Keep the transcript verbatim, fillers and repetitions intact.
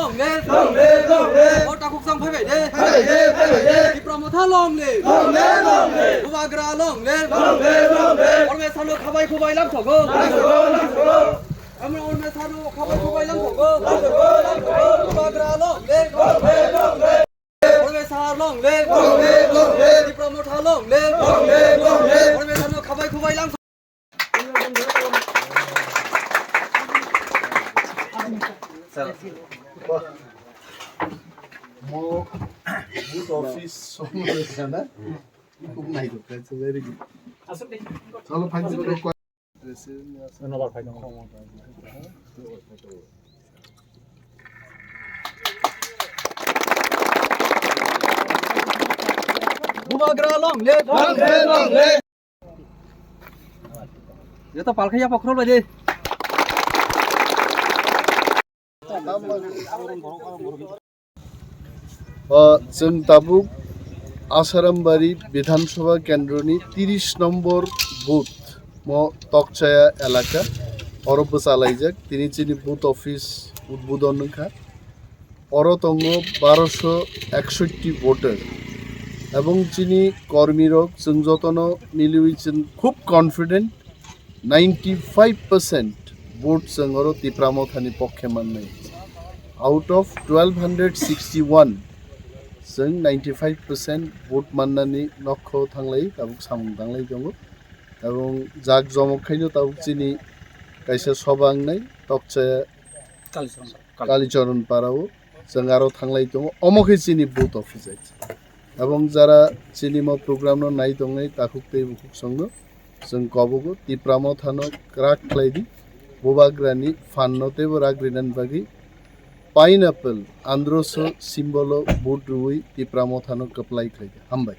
Long live! Long live! Long live! O takhuk chang phaibai de. Phaibai de, phaibai de. Tipra Motha long live! Long live! Long live! Bubagra long live! Long live! Long live! Orbe salo khabai khubai lang thogo. Lang thogo, lang thogo. Amra orbe salo khabai khubai lang thogo. Lang thogo, lang thogo. Bubagra long live! Long live! Long live! Orbe salo long live! Long live! Long live! Tipra Motha long live! Long live! Long live! Orbe salo khabai khubai lang Mo booth office somewhere sana. Kung nai to, that's very good. Chalo, fine. Bubagra long live! Long live, long live! Joto palkhaiya pokhorol bai de. O, chwng tabuk Asarambari Bidhan Sabha Kendroni tiris nombor booth mo Tokchaya elaka oro bwchalaijak. Tini chini booth office udbodon wngkha. Oro tongo barosho eksotti voter. Ebong chini kormirok chwng jotono miliwi chwng khub confident ninety five percent vote chwng oro Tipra Mothani pokhe mannai. Out of twelve hundred sixty one chwng ninety five percent vote mannani nokho thanglai tabuk samung tanglai tongo. Ebong jak jomok khaino tabuk chini kaisa soba wngnai Tokchaya Kalicharan Para o chwng aro thanglai tongo, omo khe chini booth office hai. Ebong jara chini mo program no nai tongnai takhuk tei bukhuk songno chwng kobogo Tipra Mothano kwrak khlai di, Bubagrani phan no teibo rak rinani bagwi pineapple androso symbol o vote rwui Tipra Mothano kwplai khlai di. Hambai.